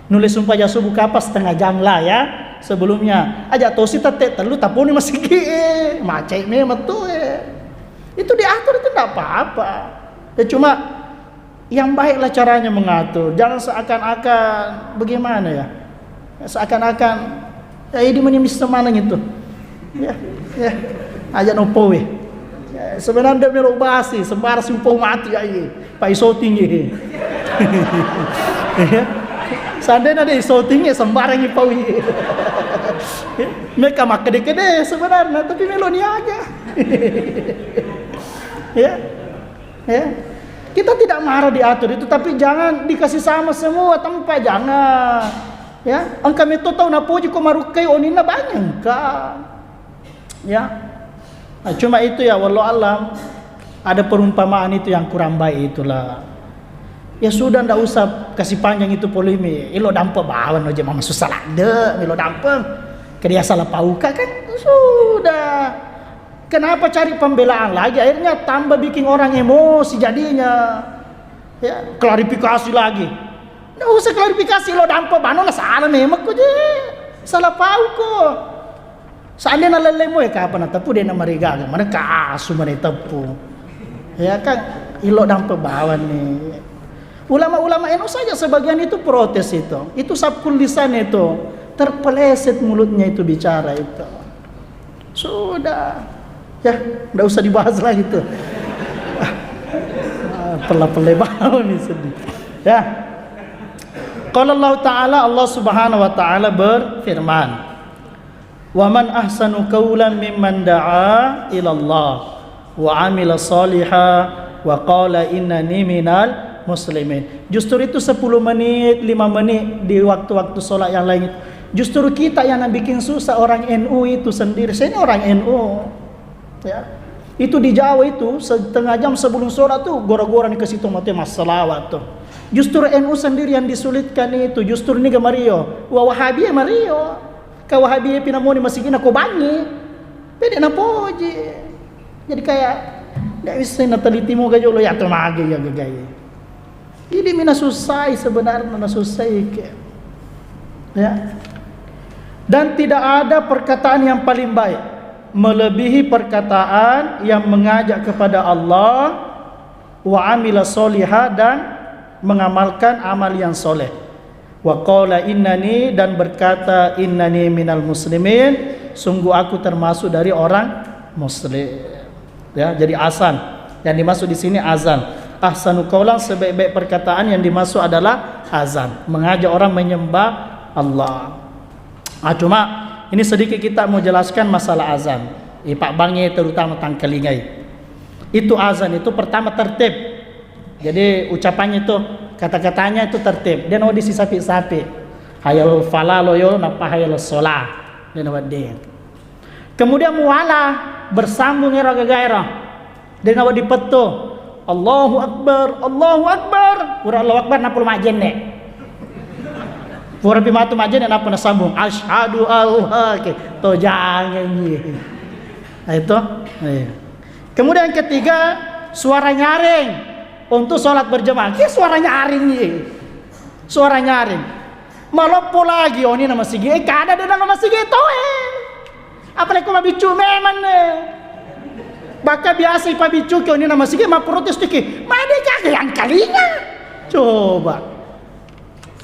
Nulis sumpah jasubu kapa setengah jam lah ya sebelumnya. Aja tosi tette tellu tapuni masigi e. Macai memang tu e. Itu diatur itu ndak apa-apa. Ya cuma yang baiklah caranya mengatur. Jangan seakan-akan bagaimana ya. Seakan-akan ya ini meni mista mana gitu. Ya, ya. Aja nopo we. Ya, sebenarnya dia melo basi, sembarang si upau mati ya iya. Pak isoting ye. Ya. Seandainya dia isoting ye, sembarang ipau ye. Mereka makkede-kede sebenarnya, tapi melo ni aja. Ya. Ya. Kita tidak marah diatur itu, tapi jangan dikasih sama semua tempat, jangan. Ya, engka metto tau napoji ko marukkai oninna banyak engka. Ya. Nah, cuma itu ya, wallahu alam, ada perumpamaan itu yang kurang baik itulah. Ya sudah, ndak usah kasih panjang itu polemik. Ilo dampe bawang aja mama susah ladde, ilo dampe. Kedia salah pauka kan sudah. Kenapa cari pembelaan lagi? Akhirnya tambah bikin orang emosi jadinya. Ya, klarifikasi lagi. Nggak usah klarifikasi, lo dampe bano na salah memang ko je. Salah pau ko. Seandainya lelemu ya kapan teppu dia namarigaga, mana kasu mana teppu. Ya kan, ilo dampe bawang nih. Ulama-ulama eno saja sebagian itu protes itu. Itu sabkul lisan itu. Terpeleset mulutnya itu bicara itu. Sudah. Ya, nggak usah dibahas lagi tuh. Ah, pella-pella bawang nih sedih. Ya. Qala Allah Ta'ala, Allah Subhanahu wa Ta'ala berfirman, "Wa man ahsanu qaulan mimman da'a ilallah wa amila shaliha wa qala innani minal muslimin." Justru itu sepuluh menit, lima menit di waktu-waktu sholat yang lain itu. Justru kita yang bikin susah orang N U itu sendiri. Saya ini orang N U. Ya. Itu di Jawa itu setengah jam sebelum sholat tuh gora-gora nih ke situ mati masalawat tuh. Justru N U sendiri yang disulitkan itu, justru ini mario. Wa Wahabi mario. Ka Wahabi pinamoni masigina ko bangi. Pede napoji. Jadi kayak nggak bisa natalitimu gajo lo ya tuh mage ya gagai. Ini mina susai sebenarnya, na susai ke. Ya. Dan tidak ada perkataan yang paling baik melebihi perkataan yang mengajak kepada Allah, wa amila soliha, dan mengamalkan amal yang soleh. Wa qala innani, dan berkata, innani minal muslimin, sungguh aku termasuk dari orang muslim. Ya, jadi azan. Yang dimaksud di sini azan. Ahsanu qaulan, sebaik-baik perkataan yang dimaksud adalah azan, mengajak orang menyembah Allah. Ah, cuma ini sedikit kita mau jelaskan masalah azan. Ipak bangi terutama tangkalingai. Itu azan itu pertama tertib. Jadi ucapannya itu, kata-katanya itu tertib. Dia no disisapi-sapi. Hayal falalo yo, napa hayal sholah. Dia no wedding. Kemudian muwala bersambung ero gaga ero. Dena wedding petto. Allahu Akbar, Allahu Akbar. Pura Allahu Akbar, nappa majjenne. Pura pi matu majjenne, nappa nasambung. Asyhadu Allah. Oke. To jangan. Nah, itu. Iya. Kemudian ketiga, suara nyaring untuk sholat berjamaah. Ki suara nyaring, iya. Suara nyaring. Maloppo lagi, oh, ini nama sigi, eh, kada ada nama sigi itu, eh. Apalagi ko mabiccu memang, eh. Bahkan biasa ipabiccuki, oh, ini nama sigi, ma protes tiki. Ma de gaga yang kalinya. Coba.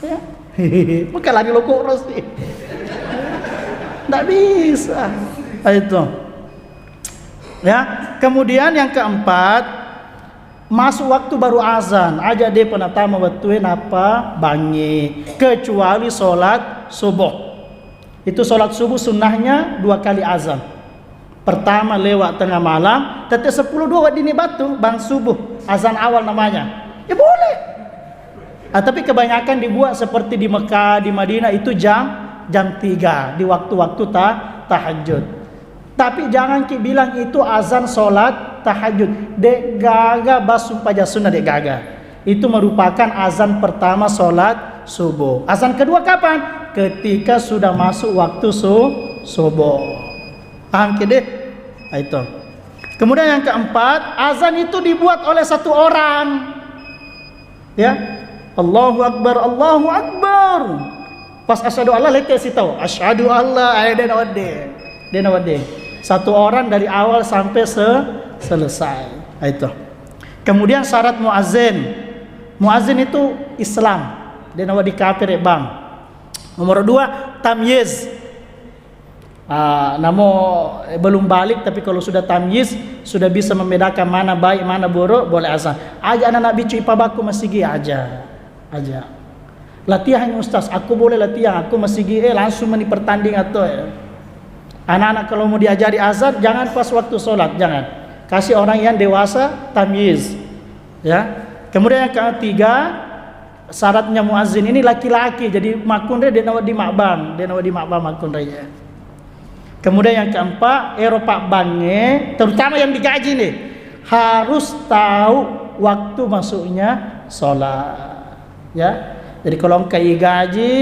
Ya. Maka lari lo kurus sih. Nggak bisa. Nah, itu. Ya, kemudian yang keempat, masuk waktu baru azan, aja de penatama wettue nappa bangi, kecuali sholat subuh. Itu sholat subuh sunnahnya dua kali azan. Pertama lewat tengah malam, tette sepuluh dua weddinni battu, bang subuh, azan awal namanya. Ya boleh. Ah, tapi kebanyakan dibuat seperti di Mekah, di Madinah itu jam jam tiga di waktu-waktu ta tahajud. Tapi jangan ki bilang itu azan sholat tahajud. Dek gaga bas sumpah sunnah dek gaga. Itu merupakan azan pertama sholat subuh. Azan kedua kapan? Ketika sudah masuk waktu su subuh. Paham ki deh? Nah, itu. Kemudian yang keempat, azan itu dibuat oleh satu orang. Ya. Allahu Akbar, Allahu Akbar. Pas asyhadu Allah lete sitau. Asyhadu Allah, ayo dena wede. Dena wede. Satu orang dari awal sampai se selesai. Nah, itu. Kemudian syarat muazin. Muazin itu Islam. Dena wede kafir ya, Bang. Nomor dua, tamyiz. Ah, namo, eh, belum balik, tapi kalau sudah tamyiz, sudah bisa membedakan mana baik, mana buruk, boleh azan. Aja anak-anak bicu ipabaku masigi aja. Aja. Latihan, Ustaz, aku boleh latihan, aku masigi, eh, langsung meni pertanding atau, eh. Anak-anak kalau mau diajari azan, jangan pas waktu sholat, jangan. Kasih orang yang dewasa, tamyiz. Ya. Kemudian yang ketiga, syaratnya muazin ini laki-laki, jadi makkunrai de' nawedding mabbang, de' nawedding mabbang makkunrai. Kemudian yang keempat, ero pabbangnge, terutama yang digaji nih, harus tahu waktu masuknya sholat. Ya. Jadi kalau engka igaji,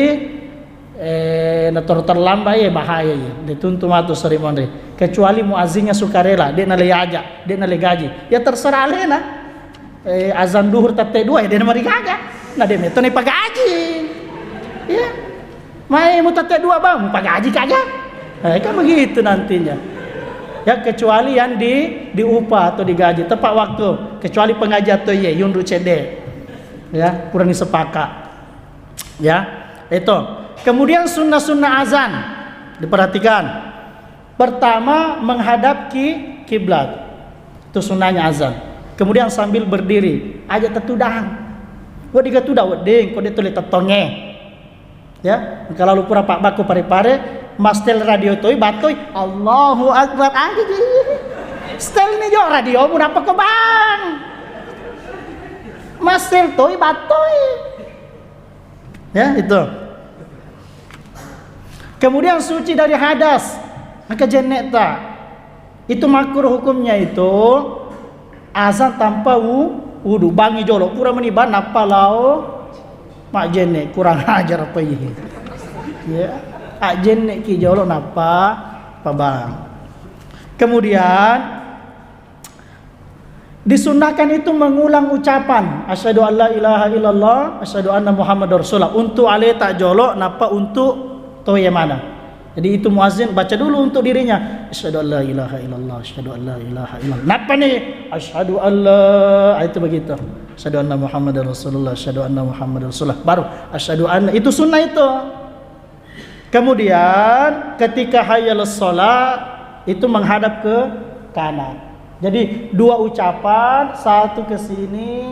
eh, natoro terlambat, eh, bahaya, ya. Dituntu matu seri monri. Kecuali muazzinnya sukarela, de' nale aja, de' nale gaji. Ya terserah alena. Eh, azan duhur tette dua, ya de' namarigaga. Nah, de' metto nipagaji. Ya. Mai mu tette dua, Bang, mu pagaji kaga. Eh, kan begitu nantinya. Ya, kecuali yang di diupah atau digaji tepat waktu, kecuali pengajian atau, iya, yundu cede. Ya, kurang sepakat. Ya, itu. Kemudian sunnah-sunnah azan diperhatikan. Pertama, menghadap ki kiblat. Itu sunnahnya azan. Kemudian sambil berdiri, aja tetudang. Wedding ga tudang, wedding, ko de' tuli tettonge. Ya, kalau lu pura pabbakku pare-pare, mastel radio toi, batoi, Allahu Akbar, aja ji. Stel ni jo radiomu, napa ko bang? Mastel toi, batoi. Ya, itu. Kemudian suci dari hadas, maka jenne' ta. Itu makruh hukumnya itu, azan tanpa wu-, wudu, bangngi jolo, pura meni bang, nappa lao majjenne', kurang ajar apa ini. Ya, ajjenne' ki jolo nappa pabang. Kemudian, disunnahkan itu mengulang ucapan, "Asyhadu an la ilaha illallah, asyhadu anna Muhammadar Rasulullah." Untuk aleta jolo, nappa untuk toye mana. Jadi itu muazin baca dulu untuk dirinya, "Asyhadu an la ilaha illallah, asyhadu an la ilaha illallah." Nappa nih, "Asyhadu an la," ah, itu begitu. "Asyhadu anna Muhammadar Rasulullah, asyhadu anna Muhammadar Rasulullah." Baru, "Asyhadu anna," itu sunnah itu. Kemudian ketika hayya 'alas shalah itu menghadap ke kanan. Jadi dua ucapan, satu ke sini,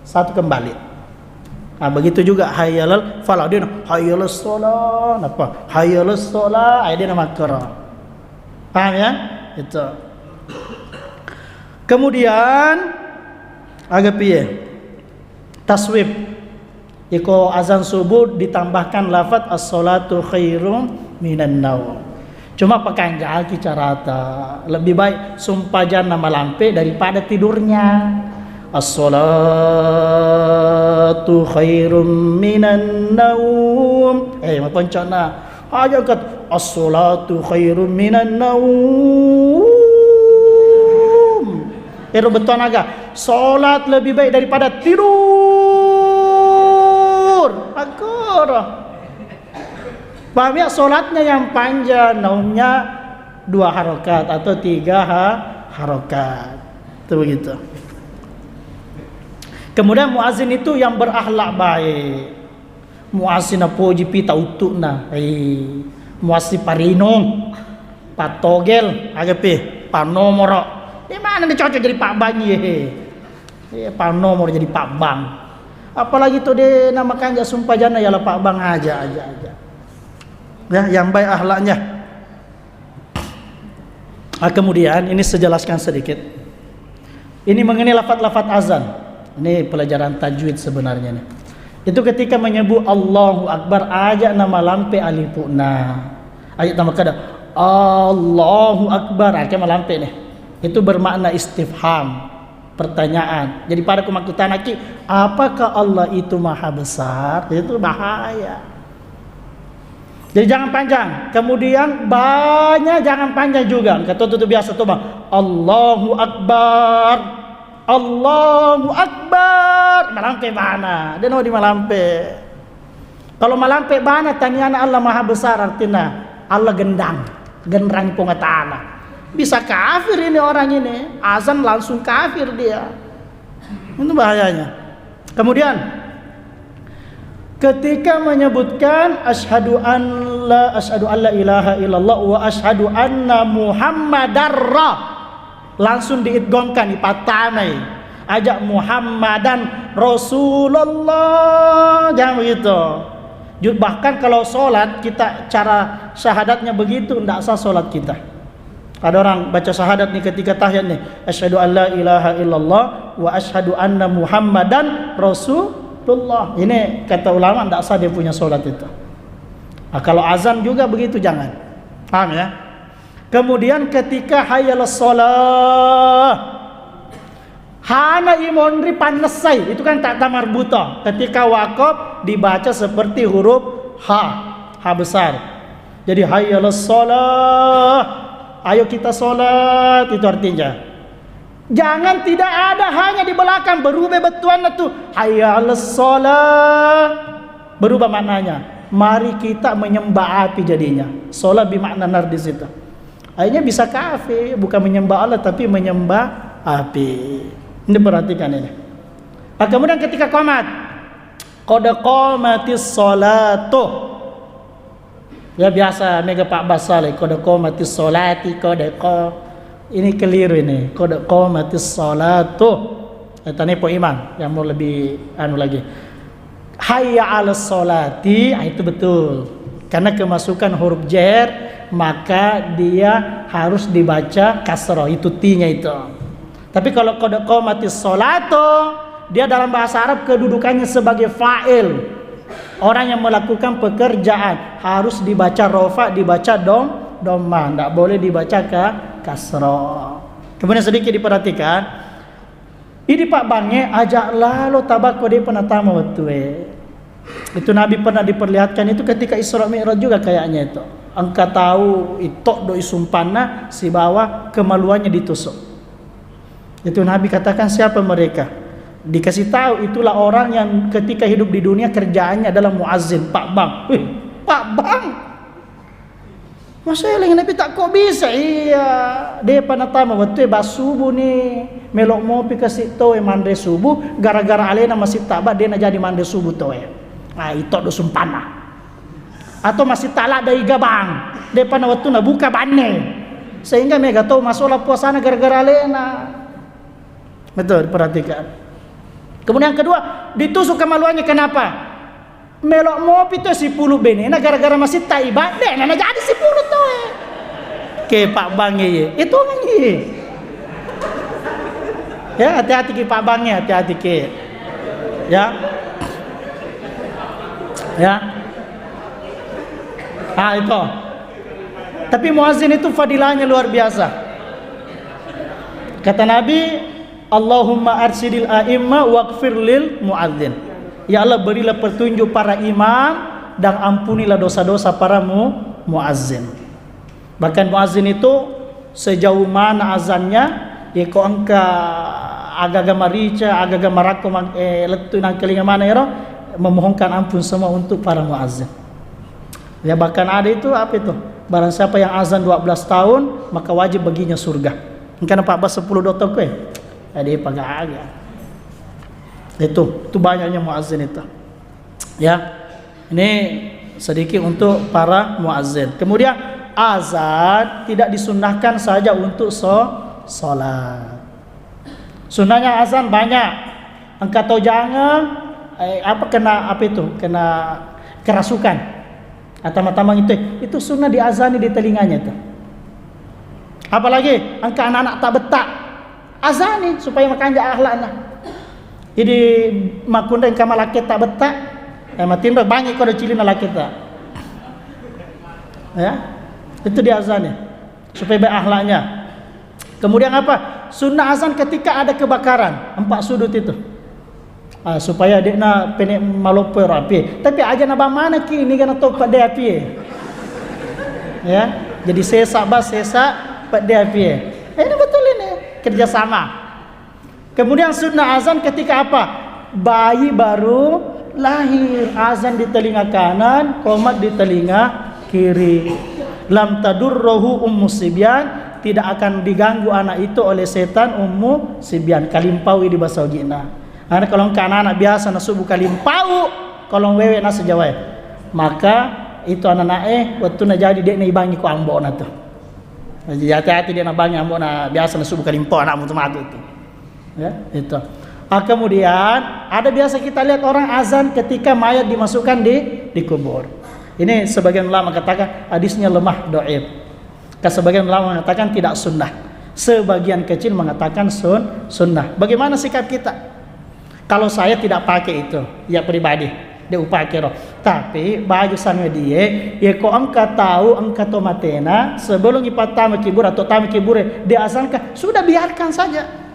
satu kembali. Nah, begitu juga hayya 'alal falah. Dia hayya 'alas shalah, napa? Hayya 'alas shalah, ayo dia makro. Paham ya? Itu. Kemudian aga piye? Taswib. Iko azan subuh ditambahkan lafaz as-salatu khairum minan naum. Cuma pakanjaki carata. Lebih baik sumpajanna malampe daripada tidurnya. As-salatu khairum minan naum. Eh, maponcona. Aja kat, "As-salatu khairum minan naum." Ero bettuanna aga, "Salat lebih baik daripada tidur." Akkoro. Paham ya? Salatnya yang panjang, naumnya dua harokat atau tiga ha-, harokat. Itu begitu. Kemudian muazin itu yang berakhlak baik. Muassi napoji pita uttu'na. Eh, muassi parinung, pattogel, aga pi, pannomoro. Di mana dicocok jadi pabbangi, eh? Eh, pannomoro jadi pabbang. Apalagi to de' namakanja sumpajanna yala pabbang aja, aja, aja. Ya, yang baik akhlaknya. Ah, kemudian ini saya jelaskan sedikit. Ini mengenai lafat-lafat azan. Ini pelajaran tajwid sebenarnya nih. Itu ketika menyebut Allahu Akbar, aja namalampe alipu'na. Aja tamakkeda, "Allahu Akbar." Aja malampe nih. Itu bermakna istifham, pertanyaan. Jadi pada ku makkutanaki, "Apakah Allah itu maha besar?" Itu bahaya. Jadi jangan panjang. Kemudian banya jangan panjang juga. Engka to tu biasa to, Bang. "Allahu Akbar. Allahu Akbar." Malampe bana. De' nawedding malampe. Kalau malampe bana, taniana Allah Maha Besar, artinya Allah gendang. Genrang Puang Ta'ala. Bisa kafir ini orang ini. Azan langsung kafir dia. Itu bahayanya. Kemudian, ketika menyebutkan, "Asyhadu an la, asyhadu an la ilaha illallah wa asyhadu anna Muhammadar ra-," langsung diidghamkan, dipattamai. Aja Muhammadan Rasulullah. Jangan begitu. Ju-, bahkan kalau sholat kita cara syahadatnya begitu, ndak sah sholat kita. Ada orang baca syahadat nih ketika tahiyat nih, "Asyhadu an la ilaha illallah wa asyhadu anna Muhammadan Rasulullah." Ini kata ulama ndak sah dia punya sholat itu. Nah, kalau azan juga begitu, jangan. Paham ya? Kemudian ketika hayya 'alas shalah, hana imonri pannessai, itu kan tak tamar buto. Ketika wakaf dibaca seperti huruf ha, ha besar. Jadi hayya 'alas shalah, ayo kita sholat, itu artinya. Jangan tidak ada hanya di belakang, berubah bettuanna tuh. Hayya 'alas shalah. Berubah maknanya. Mari kita menyembah api jadinya. Sholat bermakna nar di situ. Akhirnya bisa kafir, bukan menyembah Allah tapi menyembah api. Ini perhatikan ini. Nah, kemudian ketika qomat, qad qamatis sholatu. Ya, biasa mega Pak Basale, qad qamatis sholati, qad qa-, ini keliru ini. Qad qamatis sholatu. Eh, tane po imang, yang mau lebih anu lagi. Hayya 'alas sholati, ah, itu betul. Karena kemasukan huruf jer, maka dia harus dibaca kasroh, itu tinya itu. Tapi kalau qad qamatis sholatu, dia dalam bahasa Arab kedudukannya sebagai fa'il. Orang yang melakukan pekerjaan harus dibaca rofa, dibaca dom, domma, ndak boleh dibaca ka-, kasroh. Kemudian sedikit diperhatikan, idi Pak Bange aja lalo tabakko de pernah tama wettue. Itu Nabi pernah diperlihatkan itu ketika Isra Mi'raj juga kayaknya itu. Engka tau itoddo isumpanna sibawa kemaluannya ditusuk. Itu Nabi katakan, "Siapa mereka?" Dikasih tahu, "Itulah orang yang ketika hidup di dunia kerjaannya adalah muazin, Pak Bang." Wih, Pak Bang? Maseleng Nabi tak kok bisa? Iya, depa natama wettue bassubu ni, melok mopi kasi toe manre subuh, gara-gara alena masih taba de najadi manre subuh toe. Ah, itoddo sumpanna. Atau masih tala dai gabang, depa na wettu nabuka banne. Sehingga mega tau masola puasana gara-gara alena. Betul, diperhatikan. Kemudian yang kedua, ditusuk kemaluannya. Kenapa? Melok mopi to sipulu benena gara-gara masih taiba, de na jadi sipulu toe. Ke Pak Bang ye, itu ye. Ya, hati-hati ki Pak Bang ya, hati-hati ki. Ya. Ya. Ah, itu. Tapi muazin itu fadilahnya luar biasa. Kata Nabi, "Allahumma arsyidil a'imma waghfir lil muadzin." Ya Allah, berilah petunjuk para imam dan ampunilah dosa-dosa para mu-, muazin. Bahkan muazin itu sejauh mana azannya, ya, ko engka aga-aga marica, aga-aga marakko mang-, eh, lettu nangkalinga mana ero, memohonkan ampun semua untuk para muazin. Ya, bahkan ada itu, apa itu? Barang siapa yang azan dua belas tahun, maka wajib baginya surga. Engka na Pak Bas sepuluh dotokku, eh? Ada apa gaga? Itu, itu banyaknya muazin itu. Ya. Ini sedikit untuk para muazin. Kemudian azan tidak disunnahkan saja untuk so-, sholat. Sunnahnya azan banyak. Engka tau jange, eh, apa, kena apa itu? Kena kerasukan. Atau tamang itu, itu sunnah diazani di telinganya itu. Apalagi engka anak-anak tak betah. Azani supaya makanja akhlakna. Jadi makkunrai engka malakke tak betah, eh, matinro bangi kodo cilina lakketa. Ya, itu diazani supaya baik akhlaknya. Kemudian apa? Sunnah azan ketika ada kebakaran, empat sudut itu. Ah, supaya de'na pene maloppo ero api. Tapi aja na bang manaki ini karena to pada api. Ya, jadi sesa bas sesa pada api. Eh, ini betul ini kerjasama. Kemudian sunnah azan ketika apa? Bayi baru lahir, azan di telinga kanan, qomat di telinga kiri. Lam tadurruhu ummu sibyan, tidak akan diganggu anak itu oleh setan ummu sibyan. Kalimpau di bahasa ojina. Karena kalau engka anak-anak biasa nasubu kalimpau, kalau wewe nasa jawai. Maka itu anak-anak eh, waktu na jadi dek na ibangi ko ambok na tu. Jadi hati-hati dek na bangi ambok na biasa nasubu kalimpau anakmu tu matu tu. Ya, itu. Ah, kemudian ada biasa kita lihat orang azan ketika mayat dimasukkan di, di kubur. Ini sebagian ulama katakan hadisnya lemah, do'if. Ke sebagian ulama mengatakan tidak sunnah. Sebagian kecil mengatakan sun-, sunnah. Bagaimana sikap kita? Kalau saya tidak pakai itu, ya pribadi, de' upakero. Tapi baju sanwe die, ya ko engka tau, engka to matena, sebelum ipattama kibur atau tama kibure, diazankan, sudah biarkan saja.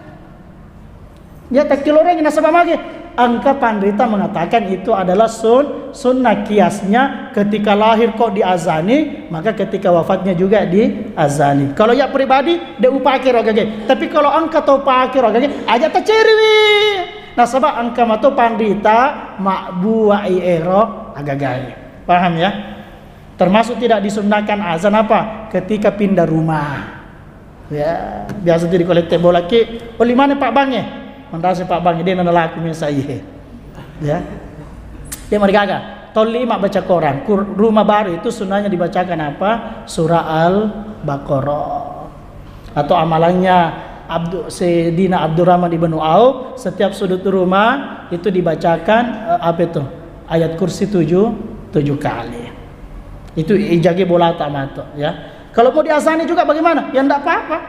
Ya, takkilorengi nasaba mage. Engka panrita mengatakan itu adalah sun-, sunnah kiasnya, ketika lahir kok diazani, maka ketika wafatnya juga diazani. Kalau ya pribadi, de' upakero agage. Tapi kalau engka to pakero agage, aja taceriwi. Nasaba engka mato panrita mabbuai ero agage. Paham ya? Termasuk tidak disunnahkan azan apa? Ketika pindah rumah. Ya, biasa tu dikolette bola ki, "Oh, limane Pak Bange?" Mandase Pak Bange, de' nalaku mesa iye. Ya. Dia marigaga. Tolli ma baca Quran. Kur-, rumah baru itu sunnahnya dibacakan apa? Surah Al-Baqarah. Atau amalannya Abdu-, Sayyidina Abdurrahman ibnu Auf, setiap sudut rumah itu dibacakan, eh, apa itu? Ayat kursi tujuh, tujuh kali. Itu ijage bola tamato, ya. Kalau mau diazani juga bagaimana? Ya ndak apa-apa.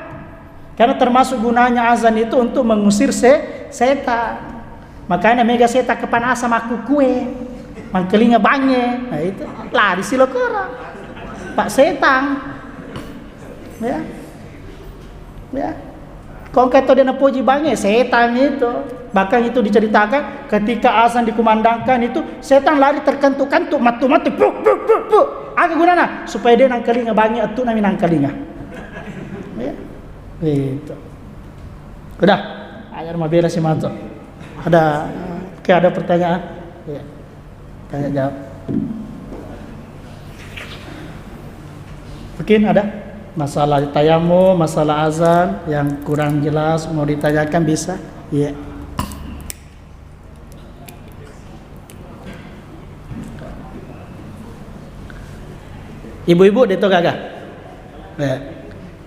Karena termasuk gunanya azan itu untuk mengusir se-, setan. Makanya mega setan kepanasan makkukue, mangkelinga bange. Nah, itu lari silokora. Pak setan. Ya. Ya. Kok engka to de' napoji bange, setan itu. Bahkan itu diceritakan ketika azan dikumandangkan itu setan lari terkentuk-kentuk, mattu-mattu, puk, puk, puk, puk. Aga gunana? Supaya de' nangkalinga bange, ettu nami nangkalinga. Ya. Itu. Udah, ajar mabela si mato. Ada, oke, ada pertanyaan? Ya. Tanya jawab. Mungkin ada masalah tayamum, masalah azan yang kurang jelas mau ditanyakan bisa? Iya. Ibu-ibu de' to gaga? Ya.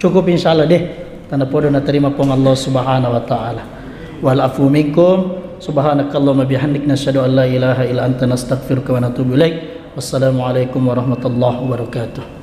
Cukup insyaallah de'. Tanda podo naterima Puang Allah Subhanahu wa Ta'ala. Wal afu minkum. Subhanakallahumma bihamdik, nasyhadu an la ilaha illa anta, nastaghfiruka wa natubu ilaik. Wassalamualaikum warahmatullahi wabarakatuh.